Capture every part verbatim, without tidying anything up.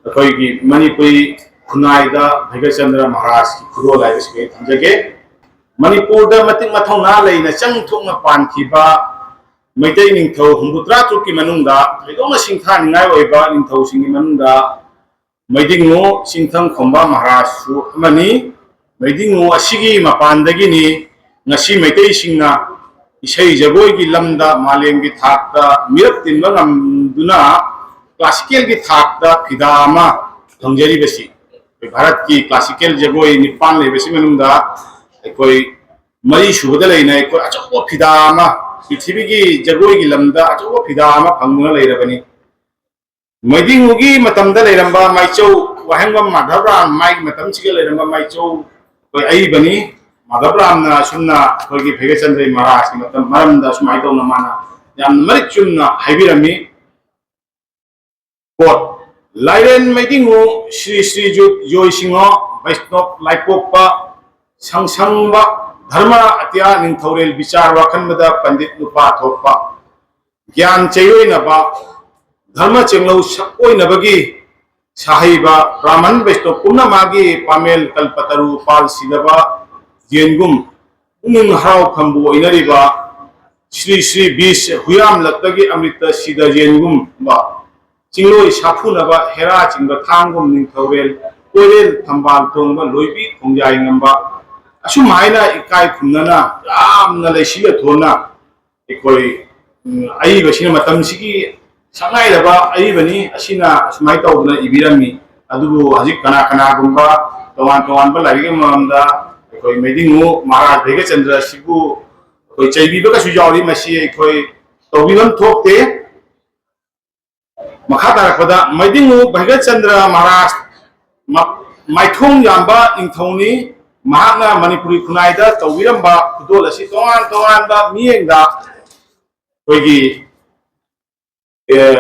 ꯑꯩꯈꯣꯏꯒꯤ ꯃꯅꯤꯄꯨꯔꯤ ꯈꯨꯟꯅꯥꯏꯗ ꯚꯩꯒ꯭ꯌꯆꯟꯗ꯭ꯔ ꯃꯍꯥꯔꯥꯖꯀꯤ ꯈꯨꯗꯣꯜ ꯍꯥꯏꯕꯁꯤ ꯑꯩ ꯊꯝꯖꯒꯦ꯫ ꯃꯅꯤꯄꯨꯔꯗ ꯃꯇꯤꯛ ꯃꯊꯧꯅꯥ ꯂꯩꯅ ꯆꯪ ꯊꯣꯛꯅ ꯄꯥꯟꯈꯤꯕ ꯃꯩꯇꯩ ꯅꯤꯡꯊꯧ ꯍꯨꯝꯐꯨꯇꯔꯥ ꯇꯔꯨꯛꯀꯤ ꯃꯅꯨꯡꯗ ꯊꯣꯏꯗꯣꯛꯅ ꯁꯤꯡꯊꯥꯅꯤꯡꯉꯥꯏ ꯑꯣꯏꯕ ꯅꯤꯡꯊꯧꯁꯤꯡꯒꯤ ꯃꯅꯨꯡꯗ ꯃꯩꯗꯤꯡꯉꯨ ꯆꯤꯡꯊꯪ ꯈꯣꯝꯕ ꯃꯍꯥꯔꯥꯖꯁꯨ ꯑꯃꯅꯤ꯫ ꯃꯩꯗꯤꯡꯉꯨ ꯑꯁꯤꯒꯤ ꯃꯄꯥꯟꯗꯒꯤꯅꯤ ꯉꯁꯤ ꯃꯩꯇꯩꯁꯤꯡꯅ ꯏꯁꯩ ꯖꯒꯣꯏꯒꯤ ꯂꯝꯗ ꯃꯥꯂꯦꯝꯒꯤ ꯊꯥꯛꯇ ꯃꯤꯔꯛ ꯇꯤꯟꯕ ꯉꯝꯗꯨꯅ ꯀ꯭ꯂꯥꯁꯤꯀꯦꯜꯒꯤ ꯊꯥꯛꯇ ꯐꯤꯗꯥ ꯑꯃ ꯐꯪꯖꯔꯤꯕꯁꯤ꯫ ꯑꯩꯈꯣꯏ ꯚꯥꯔꯠꯀꯤ ꯀ꯭ꯂꯥꯁꯤꯀꯦꯜ ꯖꯒꯣꯏ ꯅꯤꯄꯥꯟ ꯂꯩꯕꯁꯤ ꯃꯅꯨꯡꯗ ꯑꯩꯈꯣꯏ ꯃꯔꯤ ꯁꯨꯕꯗ ꯂꯩꯅ ꯑꯩꯈꯣꯏ ꯑꯆꯧꯕ ꯐꯤꯗꯥ ꯑꯃ, ꯄ꯭ꯔꯤꯊꯤꯕꯤꯒꯤ ꯖꯒꯣꯏꯒꯤ ꯂꯝꯗ ꯑꯆꯧꯕ ꯐꯤꯗꯥ ꯑꯃ ꯐꯪꯗꯨꯅ ꯂꯩꯔꯕꯅꯤ꯫ ꯃꯩꯗꯤꯡꯉꯨꯒꯤ ꯃꯇꯝꯗ ꯂꯩꯔꯝꯕ ꯃꯥꯏꯆꯧ ꯋꯥꯍꯦꯡꯕꯝ ꯃꯥꯙꯕꯔꯥꯝ, ꯃꯥꯒꯤ ꯃꯇꯝꯁꯤꯒ ꯂꯩꯔꯝꯕ ꯃꯥꯏꯆꯧ ꯑꯩꯈꯣꯏ ꯑꯏꯕꯅꯤ꯫ ꯃꯥꯙꯕꯔꯥꯝꯅ ꯑꯁꯨꯝꯅ ꯑꯩꯈꯣꯏꯒꯤ ꯚꯩꯒ꯭ꯌꯆꯟꯗ꯭ꯔ ꯃꯍꯥꯔꯥꯖꯀꯤ ꯃꯇꯝ ꯃꯔꯝꯗ ꯑꯁꯨꯃꯥꯏꯅ ꯇꯧꯅ ꯃꯥꯅ ꯌꯥꯝꯅ ꯃꯔꯤꯛ ꯆꯨꯝꯅ ꯍꯥꯏꯕꯤꯔꯝꯃꯤ꯫ ꯀꯣꯠ, ꯂꯥꯏꯔꯦꯟ ꯃꯩꯗꯤꯡꯉꯨ ꯁ꯭ꯔꯤ ꯁ꯭ꯔꯤꯖꯨꯠ ꯖꯣꯏꯁꯤꯡꯍ ꯕꯩꯁꯅꯣꯞ ꯂꯥꯏꯄꯣꯛꯄ ꯁꯪꯁꯪꯕ ꯙꯔꯃ ꯑꯇꯤꯌꯥ ꯅꯤꯡꯊꯧꯔꯦꯜ ꯕꯤꯆꯥꯔ ꯋꯥꯈꯟꯕꯗ ꯄꯟꯗꯤꯠ ꯅꯨꯄꯥ ꯊꯣꯛꯄ ꯒ꯭ꯌꯥꯟ ꯆꯩꯔꯣꯏꯅꯕ ꯙꯔꯃ ꯆꯦꯡꯂꯧ ꯁꯛꯑꯣꯏꯅꯕꯒꯤ ꯁꯥꯍꯩꯕ ꯕ꯭ꯔꯥꯍꯃꯟ ꯕꯩꯁꯅꯣꯞ ꯄꯨꯝꯅꯃꯛꯀꯤ ꯄꯥꯃꯦꯜ ꯀꯜꯄꯇꯔꯨ ꯄꯥꯜ ꯁꯤꯗꯕ ꯌꯦꯟꯒꯨꯝ ꯄꯨꯛꯅꯤꯡ ꯍꯔꯥꯎ ꯐꯝꯕꯨ ꯑꯣꯏꯅꯔꯤꯕ ꯁ꯭ꯔꯤ ꯁ꯭ꯔꯤ ꯕꯤꯁ ꯍꯨꯌꯥꯝꯂꯛꯇꯒꯤ ꯑꯃ꯭ꯔꯤꯇ ꯁꯤꯗ ꯌꯦꯟꯒꯨꯝꯕ ꯆꯤꯡꯂꯣꯏ ꯁꯥꯐꯨꯅꯕ ꯍꯦꯔꯥ ꯆꯤꯡꯕ ꯊꯥꯡꯒꯨꯝ ꯅꯤꯡꯊꯧꯔꯦꯜ ꯀꯣꯏꯔꯦꯜ ꯊꯝꯕꯥꯜ ꯇꯣꯡꯕ ꯂꯣꯏꯕꯤ ꯈꯣꯡꯖꯥꯏ ꯉꯝꯕ ꯑꯁꯨꯝ ꯍꯥꯏꯅ ꯏꯀꯥꯏ ꯈꯨꯝꯅꯅ ꯌꯥꯝꯅ ꯂꯩꯁꯤ ꯂꯩꯊꯣꯟꯅ ꯑꯩꯈꯣꯏ, ꯎꯝ, ꯑꯏꯕꯁꯤꯅ ꯃꯇꯝꯁꯤꯒꯤ ꯁꯛꯅꯥꯏꯔꯕ ꯑꯏꯕꯅꯤ꯫ ꯑꯁꯤꯅ ꯑꯁꯨꯃꯥꯏꯅ ꯇꯧꯗꯅ ꯏꯕꯤꯔꯝꯃꯤ꯫ ꯑꯗꯨꯕꯨ ꯍꯧꯖꯤꯛ ꯀꯅꯥ ꯀꯅꯥꯒꯨꯝꯕ ꯇꯣꯉꯥꯟ ꯇꯣꯉꯥꯟꯕ ꯂꯥꯏꯔꯤꯛ ꯑꯃꯃꯝꯗ ꯑꯩꯈꯣꯏ ꯃꯩꯗꯤꯡꯉꯨ ꯃꯍꯥꯔꯥꯖ ꯚꯩꯒ꯭ꯌꯆꯟꯗ꯭ꯔ ꯑꯁꯤꯕꯨ ꯑꯩꯈꯣꯏ ꯆꯩꯕꯤꯕꯒꯁꯨ ꯌꯥꯎꯔꯤ꯫ ꯃꯁꯤ ꯑꯩꯈꯣꯏ ꯇꯧꯕꯤꯐꯝ ꯊꯣꯛꯇꯦ꯫ ꯃꯈꯥ ꯇꯥꯔꯛꯄꯗ ꯃꯩꯗꯤꯡꯉꯨ ꯚꯩꯒ꯭ꯌꯆꯟꯗ꯭ꯔ ꯃꯍꯥꯔꯥꯖ ꯃ-, ꯃꯥꯏꯊꯣꯡ ꯌꯥꯝꯕ ꯅꯤꯡꯊꯧꯅꯤ꯫ ꯃꯍꯥꯛꯅ ꯃꯅꯤꯄꯨꯔꯤ ꯈꯨꯟꯅꯥꯏꯗ ꯇꯧꯕꯤꯔꯝꯕ ꯈꯨꯗꯣꯜ ꯑꯁꯤ ꯇꯣꯉꯥꯟ ꯇꯣꯉꯥꯟꯕ ꯃꯤꯠꯌꯦꯡꯗ ꯑꯩꯈꯣꯏꯒꯤ, ꯑꯦ,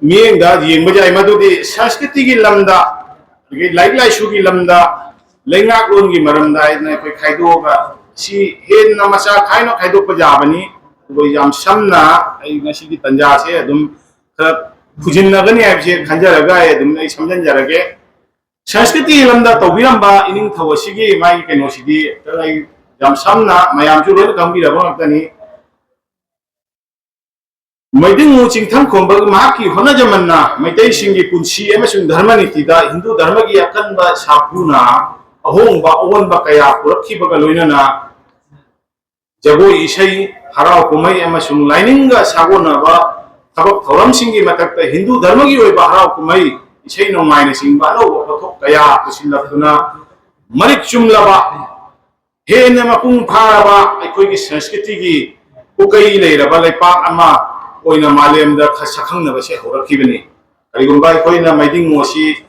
ꯃꯤꯠꯌꯦꯡꯗ ꯌꯦꯡꯕ ꯌꯥꯏ꯫ ꯃꯗꯨꯗꯤ ꯁꯪꯁꯀ꯭ꯔꯤꯇꯤꯒꯤ ꯂꯝꯗ, ꯑꯗꯒꯤ ꯂꯥꯏꯔꯤꯛ ꯂꯥꯏꯁꯨꯒꯤ ꯂꯝꯗ, ꯂꯩꯉꯥꯛꯂꯣꯟꯒꯤ ꯃꯔꯝꯗ ꯍꯥꯏꯗꯅ ꯑꯩꯈꯣꯏ ꯈꯥꯏꯗꯣꯛꯑꯒ ꯁꯤ ꯍꯦꯟꯅ ꯃꯆꯥ ꯈꯥꯏꯅ ꯈꯥꯏꯗꯣꯛꯄ ꯌꯥꯕꯅꯤ꯫ ꯑꯗꯨꯒ ꯌꯥꯝ ꯁꯝꯅ ꯑꯩ ꯉꯁꯤꯒꯤ ꯇꯥꯟꯖꯥꯁꯦ ꯑꯗꯨꯝ ꯈꯔ ꯐꯨꯖꯤꯟꯅꯒꯅꯤ ꯍꯥꯏꯕꯁꯦ ꯈꯟꯖꯔꯒ ꯑꯩ ꯑꯗꯨꯝ ꯑꯩ ꯁꯝꯖꯤꯟꯖꯔꯒꯦ꯫ ꯁꯪꯁꯀ꯭ꯔꯤꯇꯤ ꯂꯝꯗ ꯇꯧꯕꯤꯔꯝꯕ ꯏꯅꯤꯡꯊꯧ ꯑꯁꯤꯒꯤ ꯃꯥꯒꯤ ꯀꯩꯅꯣꯁꯤꯗꯤ ꯑꯩ ꯌꯥꯝ ꯁꯝꯅ ꯃꯌꯥꯝꯁꯨ ꯂꯣꯏꯅ ꯈꯪꯕꯤꯔꯕ ꯉꯥꯛꯇꯅꯤ꯫ ꯃꯩꯗꯤꯡꯉꯨ ꯆꯤꯡꯊꯪ ꯈꯣꯝꯕꯒꯤ ꯃꯍꯥꯛꯀꯤ ꯍꯣꯠꯅꯖꯃꯟꯅ ꯃꯩꯇꯩꯁꯤꯡꯒꯤ ꯄꯨꯟꯁꯤ ꯑꯃꯁꯨꯡ ꯙꯔꯃ ꯅꯤꯇꯤꯗ ꯍꯤꯟꯗꯨ ꯙꯔꯃꯒꯤ ꯑꯀꯟꯕ ꯁꯥꯐꯨꯅ ꯑꯍꯣꯡꯕ ꯑꯑꯣꯟꯕ ꯀꯌꯥ ꯄꯨꯔꯛꯈꯤꯕꯒ ꯂꯣꯏꯅꯅ ꯖꯒꯣꯏ ꯏꯁꯩ, ꯍꯔꯥꯎ ꯀꯨꯝꯍꯩ ꯑꯃꯁꯨꯡ ꯂꯥꯏꯅꯤꯡꯒ ꯁꯥꯒꯣꯟꯅꯕ ꯊꯕꯛ ꯊꯧꯔꯝꯁꯤꯡꯒꯤ ꯃꯊꯛꯇ ꯍꯤꯟꯗꯨ ꯙꯔꯃꯒꯤ ꯑꯣꯏꯕ ꯍꯔꯥꯎ ꯀꯨꯝꯍꯩ, ꯏꯁꯩ ꯅꯣꯡꯃꯥꯏꯅꯆꯤꯡꯕ ꯑꯅꯧꯕ ꯄꯣꯠꯊꯣꯛ ꯀꯌꯥ ꯄꯨꯁꯤꯜꯂꯛꯇꯨꯅ ꯃꯔꯤꯛ ꯆꯨꯝꯂꯕ, ꯍꯦꯟꯅ ꯃꯄꯨꯡ ꯐꯥꯔꯕ ꯑꯩꯈꯣꯏꯒꯤ ꯁꯪꯁꯀ꯭ꯔꯤꯇꯤꯒꯤ ꯄꯨꯀꯩ ꯂꯩꯔꯕ ꯂꯩꯄꯥꯛ ꯑꯃ ꯑꯣꯏꯅ ꯃꯥꯂꯦꯝꯗ ꯈ-, ꯁꯛꯈꯪꯅꯕꯁꯦ ꯍꯧꯔꯛꯈꯤꯕꯅꯤ꯫ ꯀꯔꯤꯒꯨꯝꯕ ꯑꯩꯈꯣꯏꯅ ꯃꯩꯗꯤꯡꯉꯨ ꯑꯁꯤ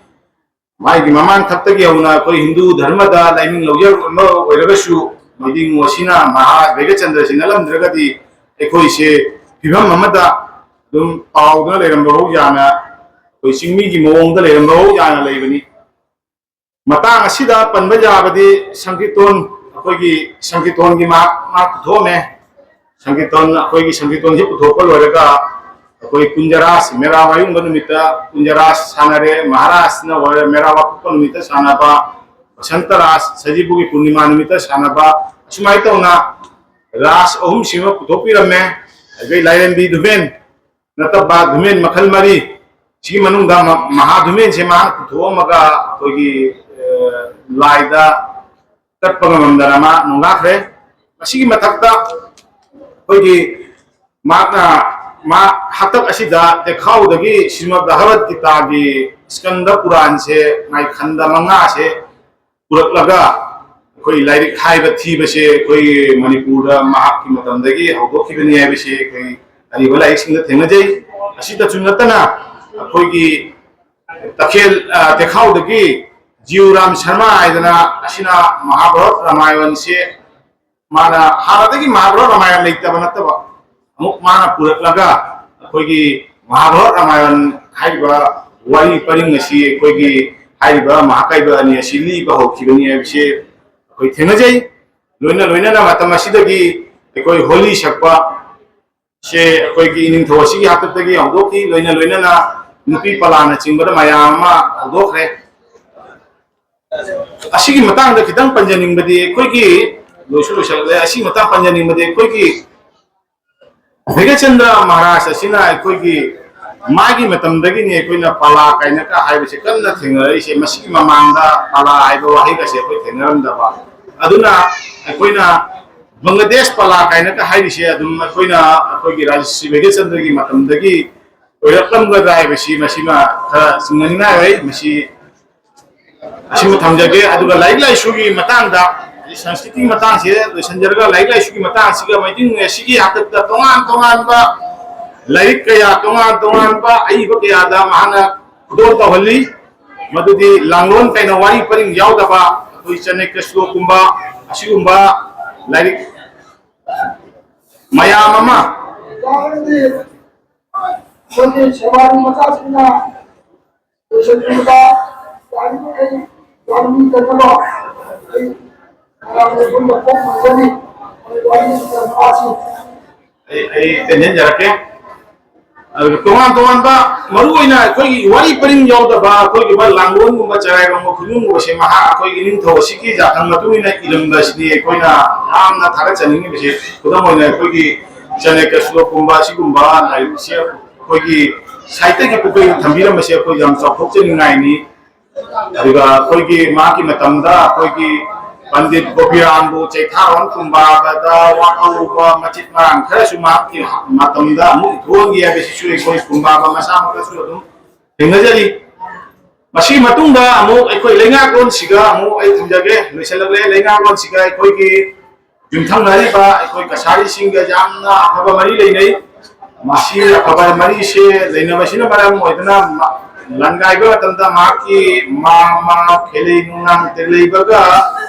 ꯃꯥꯒꯤ ꯃꯃꯥꯡꯊꯛꯇꯒꯤ ꯍꯧꯅ ꯑꯩꯈꯣꯏ ꯍꯤꯟꯗꯨ ꯙꯔꯃꯗ ꯂꯥꯏꯅꯤꯡ ꯂꯧꯖꯔꯨꯕ ꯑꯃ ꯑꯣꯏꯔꯒꯁꯨ, ꯃꯩꯗꯤꯡꯉꯨ ꯑꯁꯤꯅ ꯃꯍꯥ ꯕꯩꯒꯆꯟꯗ꯭ꯔꯁꯤ ꯅꯠꯂꯝꯗ꯭ꯔꯒꯗꯤ ꯑꯩꯈꯣꯏꯁꯦ ꯐꯤꯕꯝ ꯑꯃꯗ ꯑꯗꯨꯝ ꯇꯥꯎꯗꯨꯅ ꯂꯩꯔꯝꯕ ꯍꯧ ꯌꯥꯅ, ꯑꯩꯈꯣꯏ ꯆꯤꯡꯃꯤꯒꯤ ꯃꯑꯣꯡꯗ ꯂꯩꯔꯝꯕ ꯍꯧ ꯌꯥꯅ ꯂꯩꯕꯅꯤ꯫ ꯃꯇꯥꯡ ꯑꯁꯤꯗ ꯄꯟꯕ ꯌꯥꯕꯗꯤ ꯁꯪꯀꯤꯔꯇꯣꯟ, ꯑꯩꯈꯣꯏꯒꯤ ꯁꯪꯀꯤꯔꯇꯣꯟꯒꯤ ꯃꯍꯥꯛ, ꯃꯍꯥꯛ ꯄꯨꯊꯣꯛꯑꯝꯃꯦ꯫ ꯁꯪꯀꯤꯔꯇꯣꯟ, ꯑꯩꯈꯣꯏꯒꯤ ꯁꯪꯀꯤꯔꯇꯣꯟꯁꯤ ꯄꯨꯊꯣꯛꯄ ꯂꯣꯏꯔꯒ ꯑꯩꯈꯣꯏ ꯀꯨꯟꯖꯔꯥꯁ, ꯃꯦꯔꯥ ꯋꯥꯌꯨꯡꯕ ꯅꯨꯃꯤꯠꯇ ꯀꯨꯟꯖꯔꯥꯁ ꯁꯥꯟꯅꯔꯦ, ꯃꯍꯥꯔꯥꯁꯅ ꯑꯣꯏꯔꯦ, ꯃꯦꯔꯥ ꯋꯥꯀꯨꯞꯄ ꯅꯨꯃꯤꯠꯇ ꯁꯥꯟꯅꯕ, ꯕꯁꯟꯇ ꯔꯥꯁ, ꯁꯖꯤꯕꯨꯒꯤ ꯄꯨꯔꯅꯤꯃꯥ ꯅꯨꯃꯤꯠꯇ ꯁꯥꯟꯅꯕ, ꯑꯁꯨꯃꯥꯏꯅ ꯇꯧꯅ ꯔꯥꯁ ꯑꯍꯨꯝꯁꯤꯃ ꯄꯨꯊꯣꯛꯄꯤꯔꯝꯃꯦ꯫ ꯑꯗꯩ ꯂꯥꯏꯔꯦꯝꯕꯤ ꯙꯨꯃꯦꯟ ꯅꯠꯇꯕ ꯙꯨꯃꯦꯟ ꯃꯈꯜ ꯃꯔꯤ, ꯁꯤꯒꯤ ꯃꯅꯨꯡꯗ ꯃ-, ꯃꯍꯥ ꯙꯨꯃꯦꯟꯁꯦ ꯃꯥꯅ ꯄꯨꯊꯣꯛꯑꯝꯃꯒ ꯑꯩꯈꯣꯏꯒꯤ, ꯑ, ꯂꯥꯏꯗ ꯀꯠꯄ ꯉꯝꯃꯝꯗꯅ ꯃꯥ ꯅꯣꯡꯂꯥꯛꯈ꯭ꯔꯦ꯫ ꯃꯁꯤꯒꯤ ꯃꯊꯛꯇ ꯑꯩꯈꯣꯏꯒꯤ ꯃꯍꯥꯛꯅ, ꯃꯥ ꯍꯥꯛꯇꯛ ꯑꯁꯤꯗ ꯇꯦꯈꯥꯎꯗꯒꯤ ꯁ꯭ꯔꯤꯃꯗ ꯚꯒꯕꯠ ꯒꯤꯇꯥꯒꯤ ꯁ꯭ꯀꯟꯗ ꯄꯨꯔꯥꯟꯁꯦ ꯃꯥꯏ ꯈꯟꯗ ꯃꯉꯥꯁꯦ ꯄꯨꯔꯛꯂꯒ ꯑꯩꯈꯣꯏ ꯂꯥꯏꯔꯤꯛ ꯍꯥꯏꯕ ꯊꯤꯕꯁꯦ ꯑꯩꯈꯣꯏ ꯃꯅꯤꯄꯨꯔꯗ ꯃꯍꯥꯛꯀꯤ ꯃꯇꯝꯗꯒꯤ ꯍꯧꯗꯣꯛꯈꯤꯕꯅꯤ ꯍꯥꯏꯕꯁꯤ ꯑꯩꯈꯣꯏ ꯑꯔꯤꯕ ꯂꯥꯏꯔꯤꯛꯁꯤꯡꯗ ꯊꯦꯡꯅꯖꯩ꯫ ꯑꯁꯤꯇꯁꯨ ꯅꯠꯇꯅ ꯑꯩꯈꯣꯏꯒꯤ ꯇꯈꯦꯜ, ꯑ, ꯇꯦꯈꯥꯎꯗꯒꯤ ꯖꯤꯎꯔꯥꯝ ꯁꯔꯃ ꯍꯥꯏꯗꯅ ꯑꯁꯤꯅ ꯃꯍꯥꯚꯥꯔꯠ ꯔꯥꯃꯥꯌꯟꯁꯦ ꯃꯥꯅ ꯍꯥꯟꯅꯗꯒꯤ ꯃꯍꯥꯚꯥꯔꯠ ꯔꯥꯃꯥꯌꯟ ꯂꯩꯇꯕ ꯅꯠꯇꯕ, ꯑꯃꯨꯛ ꯃꯥꯅ ꯄꯨꯔꯛꯂꯒ ꯑꯩꯈꯣꯏꯒꯤ ꯃꯍꯥꯚꯥꯔꯠ ꯔꯥꯃꯥꯌꯟ ꯍꯥꯏꯔꯤꯕ ꯋꯥꯔꯤ ꯄꯔꯤꯡ ꯑꯁꯤ ꯑꯩꯈꯣꯏꯒꯤ ꯍꯥꯏꯔꯤꯕ ꯃꯍꯥꯀꯥꯕ꯭ꯌ ꯑꯅꯤ ꯑꯁꯤ ꯂꯤꯕ ꯍꯧꯈꯤꯕꯅꯤ ꯍꯥꯏꯕꯁꯤ ꯑꯩꯈꯣꯏ ꯊꯦꯡꯅꯖꯩ꯫ ꯂꯣꯏꯅ ꯂꯣꯏꯅꯅ ꯃꯇꯝ ꯑꯁꯤꯗꯒꯤ ꯑꯩꯈꯣꯏ ꯍꯣꯂꯤ ꯁꯛꯄ, ꯁꯦ ꯑꯩꯈꯣꯏꯒꯤ ꯏꯅꯤꯡꯊꯧ ꯑꯁꯤꯒꯤ ꯍꯥꯛꯇꯛꯇꯒꯤ ꯍꯧꯗꯣꯛꯈꯤ꯫ ꯂꯣꯏꯅ ꯂꯣꯏꯅꯅ ꯅꯨꯄꯤ ꯄꯂꯥꯅꯆꯤꯡꯕꯗ ꯃꯌꯥꯝ ꯑꯃ ꯍꯧꯗꯣꯛꯈ꯭ꯔꯦ꯫ ꯑꯁꯤꯒꯤ ꯃꯇꯥꯡꯗ ꯈꯤꯇꯪ ꯄꯟꯖꯅꯤꯡꯕꯗꯤ, ꯑꯩꯈꯣꯏꯒꯤ ꯂꯣꯏꯁꯨ ꯂꯣꯏꯁꯤꯜꯂꯛꯂꯦ꯫ ꯑꯁꯤꯒꯤ ꯃꯇꯥꯡ ꯄꯟꯖꯅꯤꯡꯕꯗꯤ, ꯑꯩꯈꯣꯏꯒꯤ ꯚꯩꯒ꯭ꯌꯆꯟꯗ꯭ꯔ ꯃꯍꯥꯔꯥꯖ ꯑꯁꯤꯅ ꯑꯩꯈꯣꯏꯒꯤ ꯃꯥꯒꯤ ꯃꯇꯝꯗꯒꯤꯅꯤ ꯑꯩꯈꯣꯏꯅ ꯄꯂꯥ ꯀꯥꯏꯅꯀ ꯍꯥꯏꯕꯁꯦ ꯀꯟꯅ ꯊꯦꯡꯅꯔꯛꯏꯁꯦ꯫ ꯃꯁꯤꯒꯤ ꯃꯃꯥꯡꯗ ꯄꯂꯥ ꯍꯥꯏꯕ ꯋꯥꯍꯩꯒꯁꯦ ꯑꯩꯈꯣꯏ ꯊꯦꯡꯅꯔꯝꯗꯕ꯫ ꯑꯗꯨꯅ ꯑꯩꯈꯣꯏꯅ ꯕꯪꯒ꯭ꯂꯥꯗꯦꯁ ꯄꯂꯥ ꯀꯥꯏꯅꯒ ꯍꯥꯏꯔꯤꯁꯦ ꯑꯗꯨꯝ ꯑꯩꯈꯣꯏꯅ ꯑꯩꯈꯣꯏꯒꯤ ꯔꯥꯖ ꯁ꯭ꯔꯤ ꯚꯩꯒ꯭ꯌꯆꯟꯗ꯭ꯔꯒꯤ ꯃꯇꯝꯗꯒꯤ ꯑꯣꯏꯔꯛꯂꯝꯒꯗ꯭ꯔꯥ ꯍꯥꯏꯕꯁꯤ ꯃꯁꯤꯃ ꯈꯔ ꯆꯤꯡꯅꯅꯤꯡꯉꯥꯏ ꯑꯣꯏ꯫ ꯃꯁꯤ ꯑꯁꯤꯃ ꯊꯝꯖꯒꯦ꯫ ꯑꯗꯨꯒ ꯂꯥꯏꯔꯤꯛ ꯂꯥꯏꯁꯨꯒꯤ ꯃꯇꯥꯡꯗ, ꯁꯪꯁꯀ꯭ꯔꯤꯇꯤꯒꯤ ꯃꯇꯥꯡꯁꯦ ꯂꯣꯏꯁꯤꯟꯖꯔꯒ, ꯂꯥꯏꯔꯤꯛ ꯂꯥꯏꯁꯨꯒꯤ ꯃꯇꯥꯡꯁꯤꯒ ꯃꯩꯇꯩ ꯃꯌꯦꯛ ꯑꯁꯤꯒꯤ ꯍꯥꯛꯇꯛꯇ ꯇꯣꯉꯥꯟ ꯇꯣꯉꯥꯟꯕ ꯂꯥꯏꯔꯤꯛ ꯀꯌꯥ, ꯇꯣꯉꯥꯟ ꯇꯣꯉꯥꯟꯕ ꯑꯏꯕ ꯀꯌꯥꯗ ꯃꯍꯥꯛꯅ ꯈꯨꯗꯣꯜ ꯇꯧꯍꯜꯂꯤ꯫ ꯃꯗꯨꯗꯤ ꯂꯥꯡꯂꯣꯟ ꯀꯩꯅ ꯋꯥꯔꯤ ꯄꯔꯤꯡ ꯌꯥꯎꯗꯕ ꯑꯩꯈꯣꯏ ꯆꯅꯀ꯭ꯌ ꯁ꯭ꯂꯣꯛꯀꯨꯝꯕ, ꯑꯁꯤꯒꯨꯝꯕ ꯂꯥꯏꯔꯤꯛ ꯃꯌꯥꯝ ꯑꯃ ꯃꯈꯣꯏꯒꯤ ꯁꯦꯕꯥꯔꯤ ꯃꯆꯥꯁꯤꯡꯅ ꯂꯣꯏꯁꯤꯟꯕꯤꯕ ꯌꯥꯔꯤꯕꯃꯈꯩ ꯌꯥꯎꯕꯤꯗꯅꯕ ꯑꯩ ꯃꯌꯥꯝꯒꯤ ꯄꯨꯟꯅ ꯈꯣꯡ ꯈꯨꯔꯨꯝꯖꯔꯤ꯫ ꯋꯥꯔꯤ ꯅꯨꯄꯥꯁꯤꯡ ꯑꯩ ꯑꯩ ꯇꯦꯟꯁꯤꯟꯖꯔꯛꯀꯦ꯫ ꯑꯗꯨꯒ ꯇꯣꯉꯥꯟ ꯇꯣꯉꯥꯟꯕ, ꯃꯔꯨꯑꯣꯏꯅ ꯑꯩꯈꯣꯏꯒꯤ ꯋꯥꯔꯤ ꯄꯔꯤꯡ ꯌꯥꯎꯗꯕ ꯑꯩꯈꯣꯏꯒꯤ ꯂꯥꯡꯂꯣꯟꯒꯨꯝꯕ, ꯆꯔꯥꯏꯕꯝꯕ ꯈꯨꯅꯨꯡꯒꯨꯝꯕꯁꯦ ꯃꯍꯥꯛ ꯑꯩꯈꯣꯏꯒꯤ ꯏꯅꯤꯡꯊꯧ ꯑꯁꯤꯒꯤ ꯌꯥꯊꯪ ꯃꯇꯨꯡ ꯏꯟꯅ ꯏꯔꯝꯕꯁꯤꯅꯤ ꯑꯩꯈꯣꯏꯅ ꯌꯥꯝꯅ ꯊꯥꯒꯠꯆꯅꯤꯡꯉꯤꯕꯁꯦ꯫ ꯈꯨꯗꯝ ꯑꯣꯏꯅ ꯑꯩꯈꯣꯏꯒꯤ ꯆꯅꯀ꯭ꯌ ꯁ꯭ꯂꯣꯛꯀꯨꯝꯕ ꯑꯁꯤꯒꯨꯝꯕ ꯂꯥꯏꯔꯤꯛꯁꯦ ꯑꯩꯈꯣꯏꯒꯤ ꯁꯥꯍꯤꯇ꯭ꯌꯒꯤ ꯄꯨꯈ꯭ꯔꯤꯗ ꯊꯝꯕꯤꯔꯝꯕꯁꯦ ꯑꯩꯈꯣꯏ ꯌꯥꯝ ꯆꯥꯎꯊꯣꯛꯆꯅꯤꯡꯉꯥꯏꯅꯤ꯫ ꯑꯗꯨꯒ ꯑꯩꯈꯣꯏꯒꯤ ꯃꯍꯥꯛꯀꯤ ꯃꯇꯝꯗ ꯑꯩꯈꯣꯏꯒꯤ ꯄꯟꯗꯤꯠ ꯒꯣꯄꯤꯔꯥꯝꯕꯨ ꯆꯩꯊꯥꯔꯣꯟ ꯀꯨꯝꯕꯥꯕꯗ ꯋꯥꯍꯧꯕ ꯃꯆꯤꯠ ꯃꯔꯥꯡ ꯈꯔꯁꯨ ꯃꯍꯥꯛꯀꯤ ꯃꯇꯝꯗ ꯑꯃꯨꯛ ꯏꯊꯣꯛꯍꯟꯈꯤ ꯍꯥꯏꯕꯁꯤꯁꯨ ꯑꯩꯈꯣꯏ ꯀꯨꯝꯕꯥꯕ ꯃꯁꯥꯃꯛꯇꯁꯨ ꯑꯗꯨꯝ ꯊꯦꯡꯅꯖꯔꯤ꯫ ꯃꯁꯤꯒꯤ ꯃꯇꯨꯡꯗ ꯑꯃꯨꯛ ꯑꯩꯈꯣꯏ ꯂꯩꯉꯥꯛꯂꯣꯟꯁꯤꯒ ꯑꯃꯨꯛ ꯑꯩ ꯊꯝꯖꯒꯦ, ꯂꯣꯏꯁꯤꯜꯂꯛꯂꯦ꯫ ꯂꯩꯉꯥꯛꯂꯣꯟꯁꯤꯒ ꯑꯩꯈꯣꯏꯒꯤ ꯌꯨꯝꯊꯪꯅꯔꯤꯕ ꯑꯩꯈꯣꯏ ꯀꯁꯥꯔꯤꯁꯤꯡꯒ ꯌꯥꯝꯅ ꯑꯐꯕ ꯃꯔꯤ ꯂꯩꯅꯩ꯫ ꯃꯁꯤ ꯑꯐꯕ ꯃꯔꯤꯁꯦ ꯂꯩꯅꯕꯁꯤꯅ ꯃꯔꯝ ꯑꯣꯏꯗꯨꯅ ꯃ-, ꯂꯥꯟꯒꯥꯏꯕ ꯃꯇꯝꯗ ꯃꯍꯥꯛꯀꯤ ꯃꯥꯝꯃ ꯈꯦꯂꯩ ꯅꯨꯡꯅꯥꯡ ꯇꯦꯂꯩꯕꯒ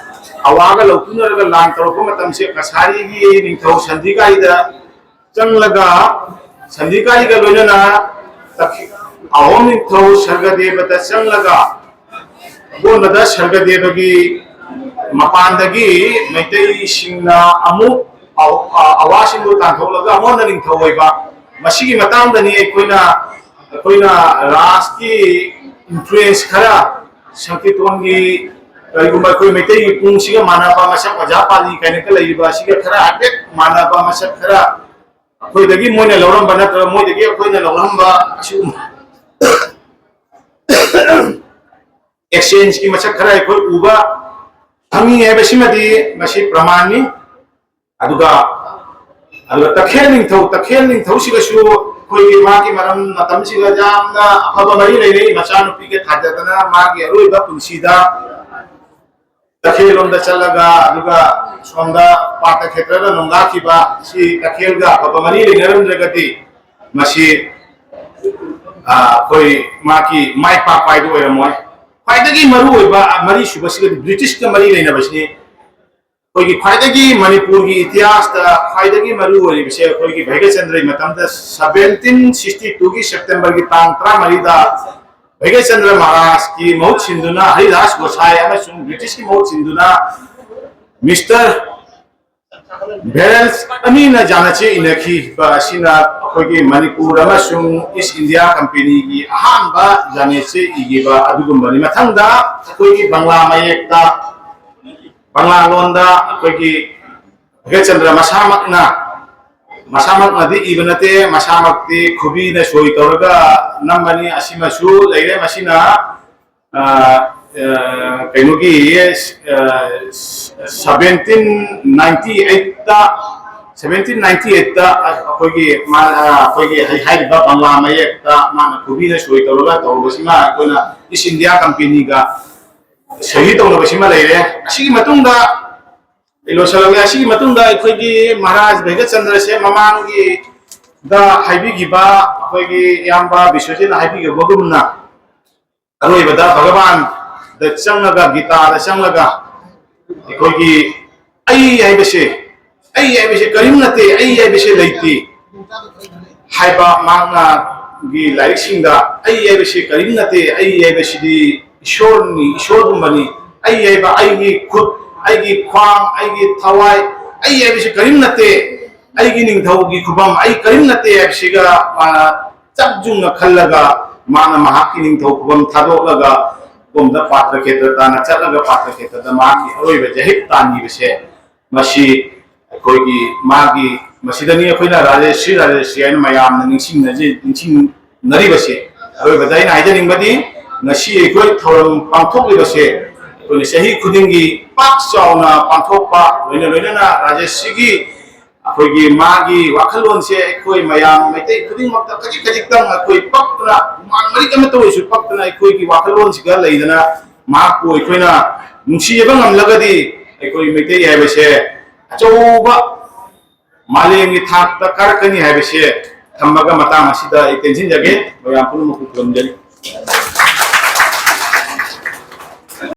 ꯑꯋꯥꯒ ꯂꯧꯊꯨꯅꯔꯒ ꯂꯥꯟ ꯇꯧꯔꯛꯄ ꯃꯇꯝꯁꯦ ꯀꯁꯥꯔꯤꯒꯤ ꯅꯤꯡꯊꯧ ꯁꯟꯗꯤꯒꯥꯏꯗ ꯆꯪꯂꯒ ꯁꯟꯗꯤꯀꯥꯔꯤꯒ ꯂꯣꯏꯅꯅ ꯇꯈꯤ-, ꯑꯍꯣꯝ ꯅꯤꯡꯊꯧ ꯁꯔꯒꯗꯦꯕꯗ ꯆꯪꯂꯒ ꯑꯀꯣꯟꯕꯗ ꯁꯔꯒꯗꯦꯕꯒꯤ ꯃꯄꯥꯟꯗꯒꯤ ꯃꯩꯇꯩꯁꯤꯡꯅ ꯑꯃꯨꯛ ꯑ-, ꯑ-, ꯑꯋꯥꯁꯤꯡꯗꯨ ꯇꯥꯟꯊꯣꯛꯂꯒ ꯑꯃꯨꯛ ꯍꯟꯅ ꯅꯤꯡꯊꯧ ꯑꯣꯏꯕ, ꯃꯁꯤꯒꯤ ꯃꯇꯥꯡꯗꯅꯤ ꯑꯩꯈꯣꯏꯅ, ꯑꯩꯈꯣꯏꯅ ꯔꯥꯁꯀꯤ ꯏꯟꯐ꯭ꯂꯨꯌꯦꯟꯁ ꯈꯔ, ꯁꯪꯀꯤꯔꯇꯣꯟꯒꯤ, ꯀꯔꯤꯒꯨꯝꯕ ꯑꯩꯈꯣꯏ ꯃꯩꯇꯩꯒꯤ ꯄꯨꯡꯁꯤꯒ ꯃꯥꯟꯅꯕ ꯃꯁꯛ, ꯑꯣꯖꯥ ꯄꯥꯂꯤ ꯀꯥꯏꯅꯒ ꯂꯩꯔꯤꯕ ꯑꯁꯤꯒ ꯈꯔ ꯍꯥꯏꯐꯦꯠ ꯃꯥꯟꯅꯕ ꯃꯁꯛ ꯈꯔ ꯑꯩꯈꯣꯏꯗꯒꯤ ꯃꯣꯏꯅ ꯂꯧꯔꯝꯕ ꯅꯠꯇ꯭ꯔꯒ ꯃꯣꯏꯗꯒꯤ ꯑꯩꯈꯣꯏꯅ ꯂꯧꯔꯝꯕ ꯑꯁꯤꯒꯨꯝꯕ ꯑꯦꯛꯁꯆꯦꯟꯖꯀꯤ ꯃꯁꯛ ꯈꯔ ꯑꯩꯈꯣꯏ ꯎꯕ ꯐꯪꯉꯤ ꯍꯥꯏꯕꯁꯤꯃꯗꯤ ꯃꯁꯤ ꯄ꯭ꯔꯃꯥꯟꯅꯤ꯫ ꯑꯗꯨꯒ, ꯑꯗꯨꯒ ꯇꯈꯦꯜ ꯅꯤꯡꯊꯧ, ꯇꯈꯦꯜ ꯅꯤꯡꯊꯧꯁꯤꯒꯁꯨ ꯑꯩꯈꯣꯏꯒꯤ ꯃꯥꯒꯤ ꯃꯔꯝ ꯃꯇꯝꯁꯤꯒ ꯌꯥꯝꯅ ꯑꯐꯕ ꯃꯔꯤ ꯂꯩꯅꯩ꯫ ꯃꯆꯥꯅꯨꯄꯤꯒ ꯊꯥꯖꯗꯅ ꯃꯥꯒꯤ ꯑꯔꯣꯏꯕ ꯄꯨꯟꯁꯤꯗ ꯇꯈꯦꯜ ꯂꯣꯝꯗ ꯆꯠꯂꯒ, ꯑꯗꯨꯒ ꯁꯣꯝꯗ ꯄꯥꯇ ꯈꯦꯇ꯭ꯔꯗ ꯅꯣꯡꯗꯥꯈꯤꯕ ꯁꯤ ꯇꯈꯦꯜꯒ ꯑꯐꯕ ꯃꯔꯤ ꯂꯩꯅꯔꯝꯗ꯭ꯔꯒꯗꯤ ꯃꯁꯤ, ꯑ, ꯑꯩꯈꯣꯏ ꯃꯥꯒꯤ ꯃꯥꯏ ꯄꯥꯛꯄ ꯍꯥꯏꯗꯨ ꯑꯣꯏꯔꯝꯃꯣꯏ꯫ ꯈ꯭ꯋꯥꯏꯗꯒꯤ ꯃꯔꯨꯑꯣꯏꯕ ꯃꯔꯤ ꯁꯨꯕꯁꯤꯒꯗꯤ ꯕ꯭ꯔꯤꯇꯤꯁꯀ ꯃꯔꯤ ꯂꯩꯅꯕꯁꯤꯅꯤ꯫ ꯑꯩꯈꯣꯏꯒꯤ ꯈ꯭ꯋꯥꯏꯗꯒꯤ ꯃꯅꯤꯄꯨꯔꯒꯤ ꯏꯇꯤꯍꯥꯁꯇ ꯈ꯭ꯋꯥꯏꯗꯒꯤ ꯃꯔꯨ ꯑꯣꯏꯔꯤꯕꯁꯦ ꯑꯩꯈꯣꯏꯒꯤ ꯚꯩꯒꯆꯟꯗ꯭ꯔꯒꯤ ꯃꯇꯝꯗ seventeen sixty twoꯒꯤ Septemberꯒꯤ ꯇꯥꯡ ꯇꯔꯥꯃꯔꯤꯗ ꯚꯩꯒꯆꯟꯗ꯭ꯔ ꯃꯍꯥꯔꯥꯖꯀꯤ ꯃꯍꯨꯠ ꯁꯤꯟꯗꯨꯅ ꯍꯔꯤꯗꯥꯁ ꯒꯣꯁꯥꯏ ꯑꯃꯁꯨꯡ ꯕ꯭ꯔꯤꯇꯤꯁꯀꯤ ꯃꯍꯨꯠ ꯁꯤꯟꯗꯨꯅ ꯃꯤꯁꯇꯔ ꯚꯦꯔꯦꯜꯁ ꯑꯅꯤꯅ ꯌꯥꯅꯆꯦ ꯏꯅꯈꯤꯕ ꯑꯁꯤꯅ ꯑꯩꯈꯣꯏꯒꯤ ꯃꯅꯤꯄꯨꯔ ꯑꯃꯁꯨꯡ ꯏꯁ ꯏꯟꯗꯤꯌꯥ ꯀꯝꯄꯦꯅꯤꯒꯤ ꯑꯍꯥꯟꯕ ꯌꯥꯅꯆꯦ ꯏꯈꯤꯕ ꯑꯗꯨꯒꯨꯝꯕꯅꯤ꯫ ꯃꯊꯪꯗ ꯑꯩꯈꯣꯏꯒꯤ ꯕꯪꯂꯥ ꯃꯌꯦꯛꯇ, ꯕꯪꯂꯥ ꯂꯣꯟꯗ ꯑꯩꯈꯣꯏꯒꯤ ꯚꯩꯒꯆꯟꯗ꯭ꯔ ꯃꯁꯥꯃꯛꯅ, ꯃꯁꯥꯃꯛꯅꯗꯤ ꯏꯕ ꯅꯠꯇꯦ, ꯃꯁꯥꯃꯛꯇꯤ ꯈꯨꯕꯤꯅ ꯁꯣꯏ ꯇꯧꯔꯒ ꯅꯝꯕꯅꯤ꯫ ꯑꯁꯤꯃꯁꯨ ꯂꯩꯔꯦ꯫ ꯃꯁꯤꯅ, ꯑ, ꯑ, ꯀꯩꯅꯣꯒꯤ, ꯑ, seventeen ninety eight seventeen ninety eight ꯑꯩꯈꯣꯏꯒꯤ ꯃꯥ-, ꯑ, ꯑꯩꯈꯣꯏꯒꯤ ꯍꯥꯏꯔꯤꯕ ꯕꯪꯂꯥ ꯃꯌꯦꯛꯇ ꯃꯥꯅ ꯈꯨꯕꯤꯅ ꯁꯣꯏ ꯇꯧꯔꯒ ꯇꯧꯔꯨꯕꯁꯤꯃ ꯑꯩꯈꯣꯏꯅ ꯏꯁ ꯏꯟꯗꯤꯌꯥ ꯀꯝꯄꯦꯅꯤꯒ ꯁꯍꯤ ꯇꯧꯅꯕꯁꯤꯃ ꯂꯩꯔꯦ꯫ ꯑꯁꯤꯒꯤ ꯃꯇꯨꯡꯗ ꯑꯩ ꯂꯣꯏꯁꯤꯜꯂꯝꯃꯦ꯫ ꯑꯁꯤꯒꯤ ꯃꯇꯨꯡꯗ ꯑꯩꯈꯣꯏꯒꯤ ꯃꯍꯥꯔꯥꯖ ꯚꯩꯒꯆꯟꯗ꯭ꯔꯁꯦ ꯃꯃꯥꯡꯒꯤꯗ ꯍꯥꯏꯕꯤꯈꯤꯕ, ꯑꯩꯈꯣꯏꯒꯤ ꯏꯌꯥꯝꯕ ꯕꯤꯁ꯭ꯋꯖꯤꯠꯅ ꯍꯥꯏꯕꯤꯈꯤꯕꯒꯨꯝꯅ, ꯑꯔꯣꯏꯕꯗ ꯚꯒꯕꯥꯟꯗ ꯆꯪꯂꯒ, ꯒꯤꯇꯥꯗ ꯆꯪꯂꯒ, ꯑꯩꯈꯣꯏꯒꯤ "ꯑꯩ ꯍꯥꯏꯕꯁꯦ, ꯑꯩ ꯍꯥꯏꯕꯁꯦ ꯀꯔꯤꯝ ꯅꯠꯇꯦ, ꯑꯩ ꯍꯥꯏꯕꯁꯦ ꯂꯩꯇꯦ" ꯍꯥꯏꯕ ꯃꯍꯥꯛꯅ ꯒꯤ ꯂꯥꯏꯔꯤꯛꯁꯤꯡꯗ "ꯑꯩ ꯍꯥꯏꯕꯁꯤ ꯀꯔꯤꯝ ꯅꯠꯇꯦ, ꯑꯩ ꯍꯥꯏꯕꯁꯤꯗꯤ ꯏꯁꯣꯔꯅꯤ, ꯏꯁꯣꯔꯒꯨꯝꯕꯅꯤ, ꯑꯩ ꯍꯥꯏꯕ ꯑꯩꯒꯤ ꯈꯨꯠ, ꯑꯩꯒꯤ ꯈ꯭ꯋꯥꯡ, ꯑꯩꯒꯤ ꯊꯋꯥꯏ, ꯑꯩ ꯍꯥꯏꯕꯁꯤ ꯀꯔꯤꯝ ꯅꯠꯇꯦ, ꯑꯩꯒꯤ ꯅꯤꯡꯊꯧꯒꯤ ꯈꯨꯕꯝ ꯑꯩ ꯀꯔꯤꯝ ꯅꯠꯇꯦ ꯍꯥꯏꯕꯁꯤꯒ ꯃꯥꯅ ꯆꯞ ꯌꯨꯡꯅ ꯈꯜꯂꯒ, ꯃꯥꯅ ꯃꯍꯥꯛꯀꯤ ꯅꯤꯡꯊꯧ ꯈꯨꯕꯝ ꯊꯥꯗꯣꯛꯂꯒ ꯀꯣꯝꯗ ꯄꯥꯇ꯭ꯔ ꯈꯦꯇ꯭ꯔ ꯇꯥꯟꯅ ꯆꯠꯂꯒ ꯄꯥꯇ꯭ꯔ ꯈꯦꯇ꯭ꯔꯗ ꯃꯍꯥꯛꯀꯤ ꯑꯔꯣꯏꯕ ꯖꯍꯤꯠ ꯇꯥꯟꯈꯤꯕꯁꯦ, ꯃꯁꯤ ꯑꯩꯈꯣꯏꯒꯤ ꯃꯥꯒꯤ, ꯃꯁꯤꯗꯅꯤ ꯑꯩꯈꯣꯏꯅ ꯔꯥꯖꯦꯁ꯭ꯔꯤ ꯔꯥꯖꯦꯁ꯭ꯔꯤ ꯍꯥꯏꯅ ꯃꯌꯥꯝꯅ ꯅꯤꯡꯁꯤꯡꯅꯖ-, ꯅꯤꯡꯁꯤꯡꯅꯔꯤꯕꯁꯦ꯫ ꯑꯔꯣꯏꯕꯗ ꯑꯩꯅ ꯍꯥꯏꯖꯅꯤꯡꯕꯗꯤ, ꯉꯁꯤ ꯑꯩꯈꯣꯏ ꯊꯧꯔꯝ ꯄꯥꯡꯊꯣꯛꯂꯤꯕꯁꯦ ꯑꯩꯈꯣꯏꯅ ꯆꯍꯤ ꯈꯨꯗꯤꯡꯒꯤ ꯄꯥꯛ ꯆꯥꯎꯅ ꯄꯥꯡꯊꯣꯛꯄ, ꯂꯣꯏꯅ ꯂꯣꯏꯅꯅ ꯔꯥꯖꯦꯁ꯭ꯔꯤꯒꯤ ꯑꯩꯈꯣꯏꯒꯤ ꯃꯥꯒꯤ ꯋꯥꯈꯜꯂꯣꯟꯁꯦ ꯑꯩꯈꯣꯏ ꯃꯌꯥꯝ ꯃꯩꯇꯩ ꯈꯨꯗꯤꯡꯃꯛꯇ ꯈꯖꯤꯛ ꯈꯖꯤꯛꯇꯪ ꯑꯩꯈꯣꯏ ꯄꯛꯇꯅ, ꯍꯨꯃꯥꯡ ꯃꯔꯤꯛ ꯑꯃꯠꯇ ꯑꯣꯏꯔꯁꯨ ꯄꯛꯇꯅ ꯑꯩꯈꯣꯏꯒꯤ ꯋꯥꯈꯜꯂꯣꯟꯁꯤꯒ ꯂꯩꯗꯅ ꯃꯍꯥꯛꯄꯨ ꯑꯩꯈꯣꯏꯅ ꯅꯨꯡꯁꯤꯖꯕ ꯉꯝꯂꯒꯗꯤ ꯑꯩꯈꯣꯏ ꯃꯩꯇꯩ ꯍꯥꯏꯕꯁꯦ ꯑꯆꯧꯕ ꯃꯥꯂꯦꯝꯒꯤ ꯊꯥꯛꯇ ꯀꯥꯔꯛꯀꯅꯤ ꯍꯥꯏꯕꯁꯦ ꯊꯝꯃꯒ ꯃꯇꯥꯡ ꯑꯁꯤꯗ ꯑꯩ ꯇꯦꯟꯁꯤꯟꯖꯒꯦ꯫ ꯃꯌꯥꯝ ꯄꯨꯝꯅꯃꯛꯄꯨ ꯈꯨꯔꯨꯝꯖꯔꯤ꯫